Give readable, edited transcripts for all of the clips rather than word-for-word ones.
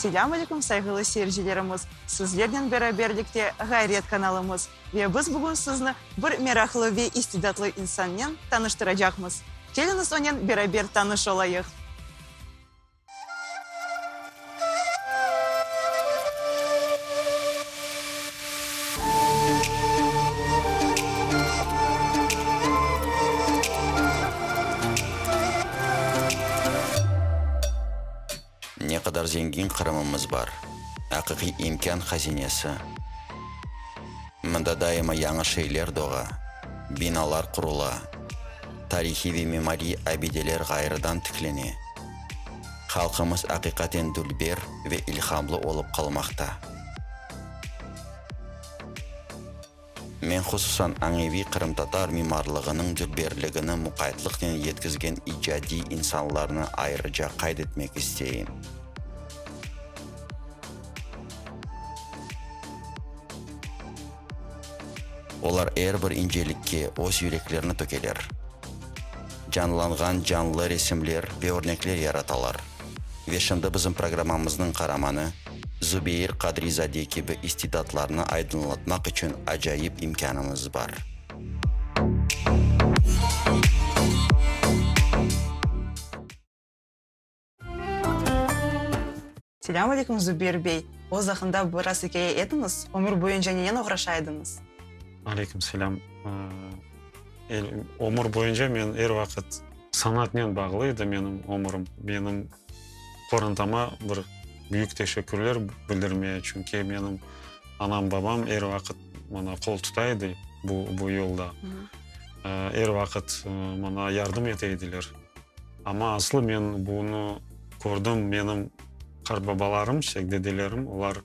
Selâm aleyküm, sayğılı seyircilerimiz! Sizlernen beraberlikte Ğayret kanalımız ve biz bugün sizni bir meraqlı ve istidatlı insannen tanıştıracaqmız. Keliñiz onen beraber tanış olayıq! Ne qadar zengin Qırımımız bar, aqiqiy imkân hazinesi. Mında daima yañı şeyler doğa, binalar qurula, tarihiy ve mimariy abideler ğayrıdan tiklene. Halqımız aqiqaten dülber ve ilhamlı olıp qalmaqta. Men hususan añeviy qırımtatar mimarlığınıñ dülberligini muqaytlıqnen yetkizgen icadiy insanlarnı ayrıca qayd etmek isteyim. Olar er bir incelikke öz yüreklerini tökeler, canlanğan canlı resimler ve örnekler yaratalar. Ve şimdi bizim programmamıznıñ qaramanı Zubeyir Qadri-zade kibi istidatlarnı aydınlatmaq içün acayip imkânımız bar. Selâm aleyküm, Zubeyir bey! Öz aqqında biraz ikâye etiñiz, ömür boyunca nenen oğraşa ediñiz? Aleyküm selâm. Ömür boyunca men er vaqıt sanatnen bağlı edi menim ömürim. Menim qorantama bir büyük teşekkürler bildirmeye, çünki menim anam, babam er vaqıt maña qol tuta edi bu bu yolda. Er vaqıt maña yardım ete ediler. Amma aslı men bunı kördim, menim qartbabalarım, şey, dedelerim, olar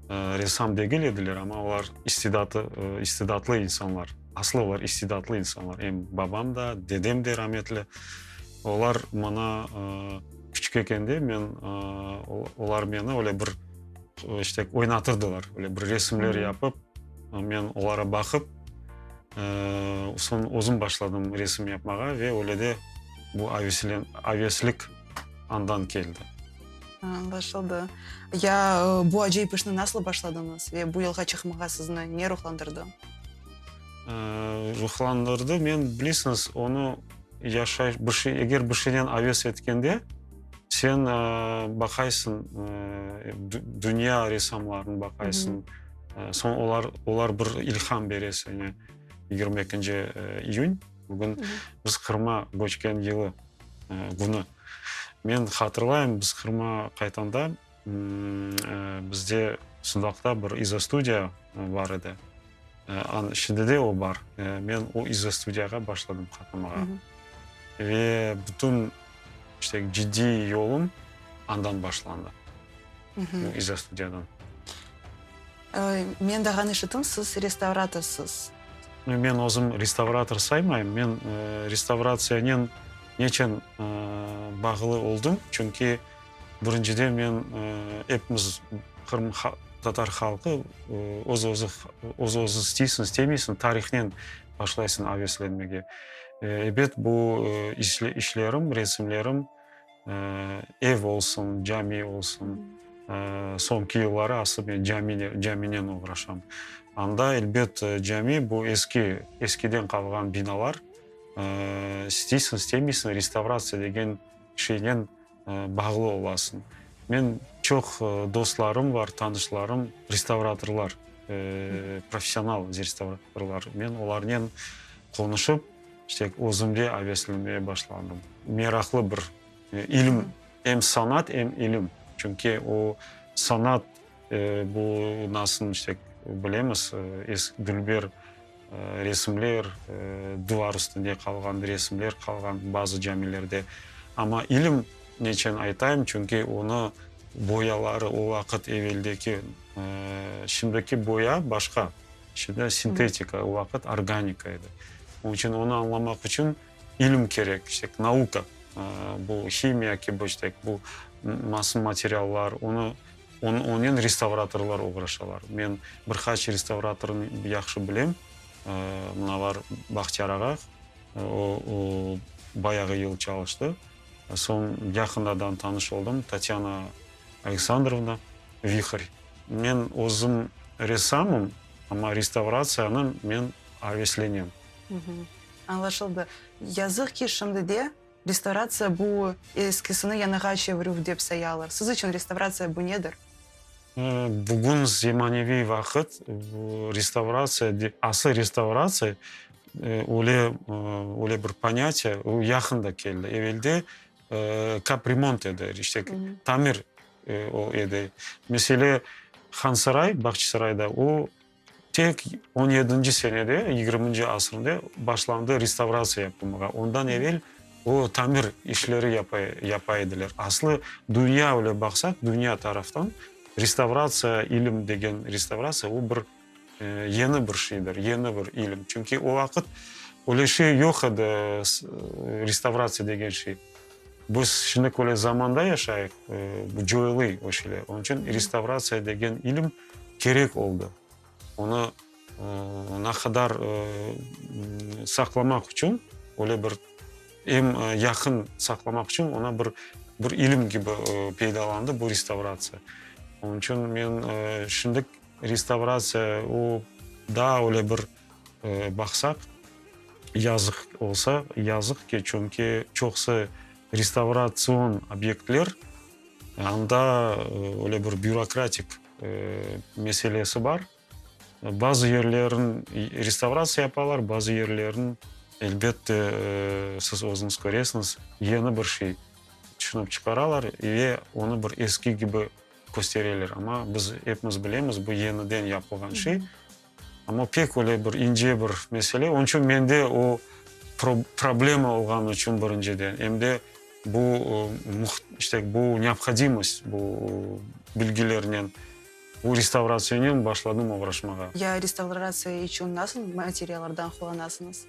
ressam degil ediler, amma olar istidatı, istidatlı insanlar. Aslı olar istidatlı insanlar. Em babam da, dedem de rametli. Olar maña küçük ekende men, olar meni öyle bir, işte, oynatırdılar. Öyle bir resimler yapıp, men olara baqıp, Soñ özüm başladım resim yapmağa ve öyle de bu aveslik andan keldi. Añlaşıldı. Ya bu acayip işni nasıl başladıñız ve bu yolğa çıqmağa sizni ne ruhlandırdı? Ruhlandırdı, men, bilesiñiz, onı yaşay, bir şey, eger bir şeyden aves etkende, sen baqaysıñ, dünya ressamlarını baqaysıñ, Soñ olar, olar bir ilham bere seni. 22 iyün, bugün biz Qırıma köçken yılı, künü. Men hatırlayım, biz Qırıma qaytanda, bizde Sudaqta bir izostudiya bar edi. Şimdi de o bar. Men o izostudiyağa başladım qatnamağa. Ve bütün, işte, ciddiy yolum andan başlandı. Bu izostudiyadan. Men dağan eşittim, siz restavratorsız. Men özüm restavrator saymayım. Men restavratsiyanen neçün bağlı oldım? Çünki birinciden men epimiz Qırım tatar halqı öz-özü, öz-özü isteysiñ, istemeysiñ, tarihnen başlaysıñ aveslenmege. Ebet, bu işlerim, resimlerim Ev olsun, cami olsun. Soñki yılları asıl men caminen oğraşam. Anda, elbet, cami, bu eski, eskiden qalğan binalar. İsteysiñ, istemeysiñ, restavratsiya degen şeynen bağlı olasıñ. Men çoq dostlarım bar, tanışlarım, restavratorlar, professional restavratorlar. Men olarnen qonuşıp, İşte, özüm de aveslenmeye başladım. Meraqlı bir ilim, em sanat, em ilim. Çünki o sanat, bu nasıl, işte, bilemiz, dülber resimler, duvar üstünde qalğan resimler qalğan bazı camilerde. Amma ilim neçün aytayım, çünki onı boyaları o vaqıt eveldeki, şimdiki boya başqa. Şimdi sintetika, o vaqıt organika edi. Onıñ içün onı añlamaq içün ilim kerek, işte, nauka, bu himiya kibi, işte, bu nasıl materiallar, onı, onen restavratorlar oğraşalar. Men bir qaç restavratornı yahşı bilem, mına bar Bahtiyar ağa, o, bayağı yıl çalıştı. Soñ yaqındadan tanış oldım, Tatyana. Aleksandrovna Vihr. Men özüm ressamım, amma restavratsiyanı men aveslenem. Añlaşıldı. Yazıq ki, şimdi de restavratsiya bu eskisini yañığa çevirüv dep sayalar. Siz içün restavratsiya bu nedir? Bugün zemaneviy vaqıt, restavratsiya, asıl restavratsiya öyle, öyle bir ponâtiye, o yaqında keldi. Evelde kapremont edi, işte tamir o edi. Mesele, Hansaray, Bağçasarayda, o tek on yedinci senede, yigirminci asırında başlandı restavratsiya yapılmağa. Ondan evel o tamir işleri yapa ediler. Aslı dünya öyle baqsaq, dünya taraftan restavratsiya, ilim degen restavratsiya, o bir yeni bir şeydir, yeni bir ilim. Çünki o vaqıt öyle şey yoq edi, restavratsiya degen şey. Biz şimdi öyle zamanda yaşayıq, coyulay o şeyler. Onıñ içün restavratsiya degen ilim kerek oldı. Onı ne qadar saqlamaq içün, öyle bir em yaqın saqlamaq içün ona bir bir ilim kibi peydalandı bu restavratsiya. Onıñ içün men şimdi Restavratsiya, o daa öyle bir baqsaq, yazıq olsa, yazıq ki, çünki çoqusı restavratsion obyektler, anda öyle bir bürokratik meselesi bar. Bazı yerlerin restavratsiya yapalar, bazı yerlerin, elbette, siz özüñiz köresiñiz, yeni bir şey tüşünip çıqaralar ve onı bir eski kibi köstereler. Amma biz epimiz bilemiz, bu yeniden yapılğan şey. Amma pek öyle bir ince bir mesele. Onıñ içün mende o problema olğanı içün birinciden, em de bu işte bu neobhodimost, bu bilgilernen, bu restavratsiyanen başladım oğraşmağa. Ya restavratsiya içün nasıl materiallardan qullanasıñız?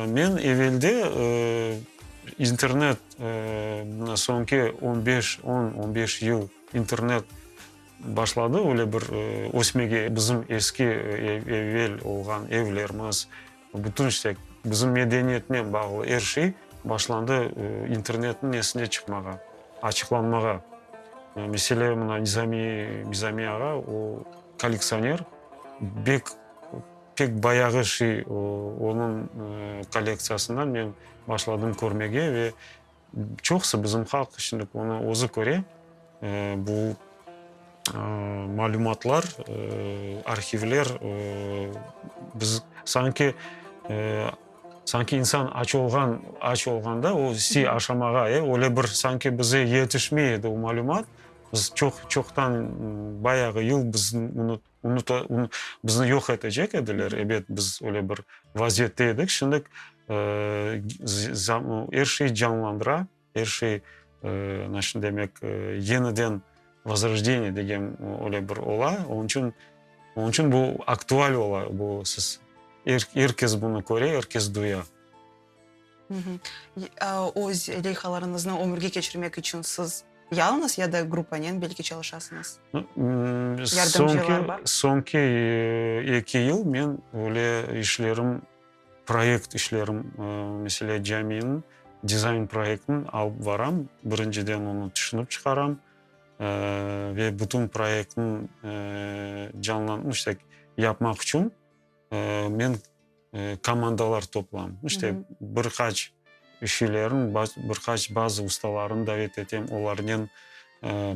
Men evelde internet, mına soñki on beş, on, on beş yıl internet başladı öyle bir ösmege, bizim eski evel olğan evlerimiz, bütün işte bizim medeniyetnen bağlı er şey başlandı internetniñ nesine çıqmağa, açıqlanmağa. Mesele, mına Nizami, Nizami ağa, o kollektsioner, bek Pek bayağı şey onıñ kollektsiyasından men başladım körmege ve çoqusı bizim halq şimdi onı özü köre, bu malümatlar, arhivler biz sanki sanki insan aç olğan, aç olğanda o istey aşamağa, e, öyle bir sanki bize yetişmey edi o malümat, biz çoq çoqtan bayağı yıl biz Unuta, bizni yoq etecek ediler, ebet, biz öyle bir vaziyette edik. Şimdi er şey canlandıra, er şey, naşın demek, yeniden vozrojdeniye degen öyle bir ola. Onıñ içün, onıñ içün bu aktual ola, bu siz, er, er kes bunı köre, er kes duya. Öz leyhalarıñıznı ömürge keçirmek içün siz yalıñız ya da gruppanen belki çalışasıñız? Yardımcılar bar? Soñki eki yıl men öyle işlerim, proyekt işlerim, meselâ, caminiñ dizayn proyektini alıp baram. Birinciden onı tüşünip çıqaram ve bütün proyektniñ canlan, işte, yapmaq içün Men komandalar toplam. İşte, bir qaç işçilerin, bir qaç bazı ustalarnı davet etem, olarnen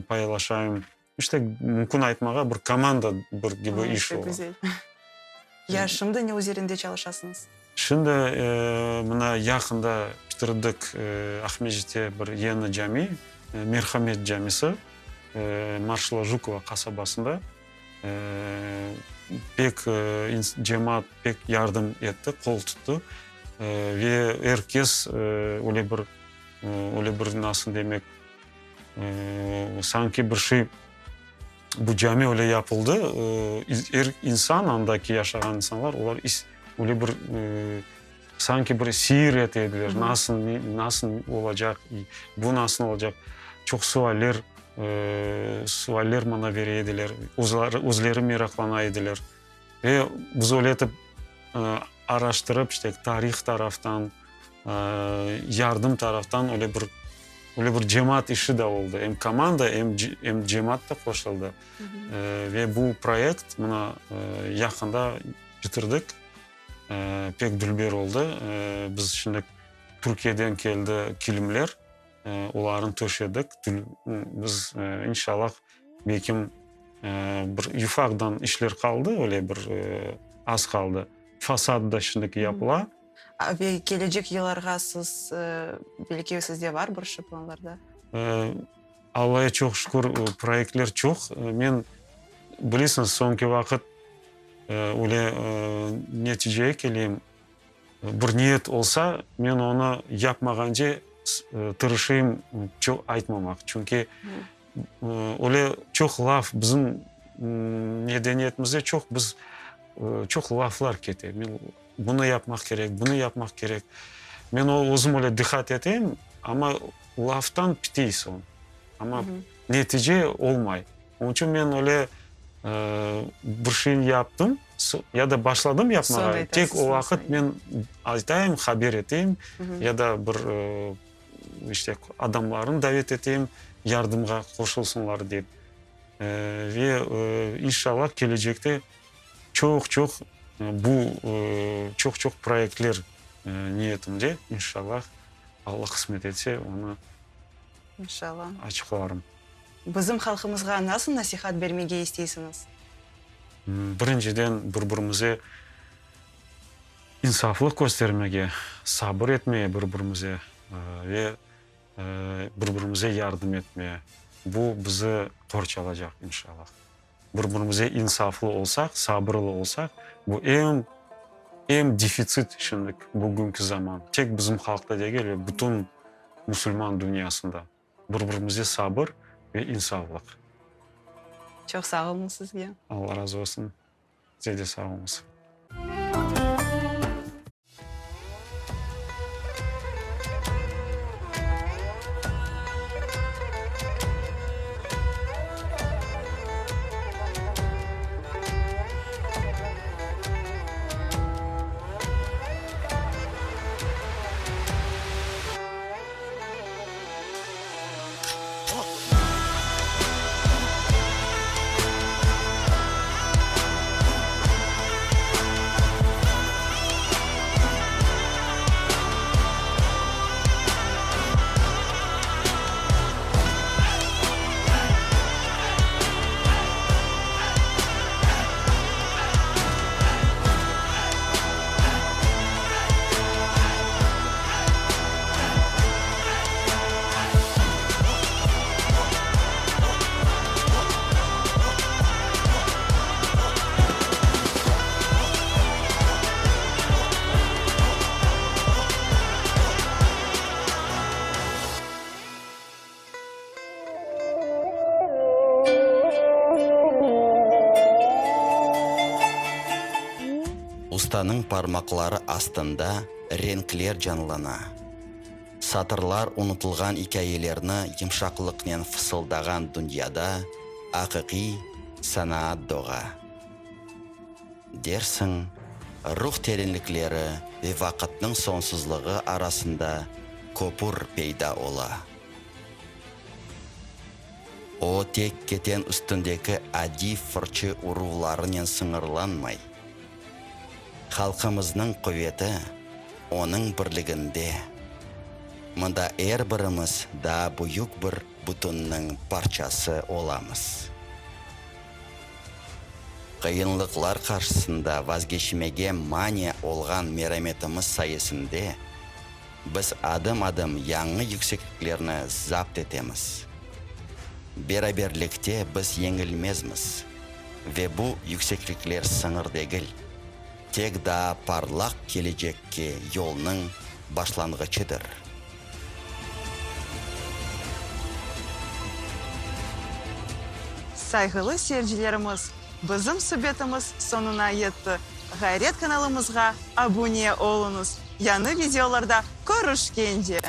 paylaşayım. İşte, mümkün aytmağa, bir komanda bir kibi iş ola. Güzel. Ya şimdi ne üzerinde çalışasıñız? Şimdi mına yaqında bitirdik Aqmescitte bir yeni cami, Merhamet camisi, Marşala Jukova qasabasında. Pek cemaat pek yardım etti, qol tuttı ve er kes öyle bir, öyle bir nasıl demek, sanki bir şey, bu cami öyle yapıldı, er insan, andaki yaşağan insanlar, olar öyle bir sanki bir seyir ete ediler, nasıl, nasıl olacaq, bu nasıl olacaq, çoq sualler, sualler maña bere ediler, özleri meraqlana ediler. Ve biz öyle etip araştırıp, işte, tarih taraftan, yardım taraftan öyle bir. Öyle bir cemaat işi de oldı. Em komanda, em em cemaat da qoşuldı. Ve bu proyekt mına yaqında bitirdik. Pek dülber oldı. Biz şimdi Türkiyeden keldi kilimler, olarnı töşedik. Biz, inşallah, belkim bir yufaqdan işler qaldı, öyle bir az qaldı. Fasad da şimdiki yapıla. Ve kelecek yıllarğa siz, belki sizde var bir şey planlarda? Allaya çoq şükür, proyektler çoq. Men, bilesiñiz, soñki vaqıt öyle neticege keleyim, bir niyet olsa, men onı yapmağance tırışayım çoq aytmamaq. Çünki öyle çoq laf bizim medeniyetimizde çoq biz çoq laflar kete. Men bunı yapmaq kerek, bunı yapmaq kerek. Men özüm öyle diqqat eteyim, amma laftan pitey soñ. Amma netice olmay. Onıñ içün men öyle bir şeyni yaptım, ya da başladım yapmağa, tek o vaqıt men aytayım, haber eteyim, ya da bir işte adamlarnı davet eteyim, yardımğa qoşulsınlar dep. Ve inşallah kelecekte çoq-çoq bu çoq-çoq proyektler niyetimde, inşallah, Alla qısmet etse, onı İnşallah. açıqlarım. Bizim halqımızğa nasıl nasihat bermege isteysiñiz? Birinciden, bir-birimize insaflıq köstermege, sabır etmeye bir-birimize ve bir-birimize yardım etmeye. Bu bizi qorçalacaq, inşallah. Bir-birimize insaflı olsaq, sabırlı olsaq, bu eñ, eñ defitsit şimdiki, bugünki zaman, tek bizim halqta degil, ve bütün musulman dünyasında. Bir-birimize sabır ve insaflıq. Çoq sağ oluñ sizge. Alla razı olsun. Size de sağ oluñız. Ustanıñ parmaqları astında renkler canlana. Satırlar unutılğan ikâyelerni yımşaqlıqnen fısıldağan dünyada aqiqiy sanaat doğa. Dersiñ, ruh terenlikleri ve vaqıtnıñ soñsuzlığı arasında köpür peyda ola. O, tek keten üstündeki adiy fırçı uruvlarınen sıñırlanmay. Halqımıznıñ quveti, onıñ birliginde. Mında er birimiz daa büyük bir bütünniñ parçası olamız. Qıyınlıqlar qarşısında vazgeçmege mania olğan merametimiz sayesinde biz adım-adım yañı yüksekliklerni zapt etemiz. Beraberlikte biz yeñilmezmiz ve bu yükseklikler sıñır degil, tek daa parlaq kelecekke yolnıñ başlanğıçıdır. Sayğılı seyircilerimiz, bizim subetimiz soñuna yetti. Ğayret kanalımızğa abune oluñız. Yañı videolarda körüşkence!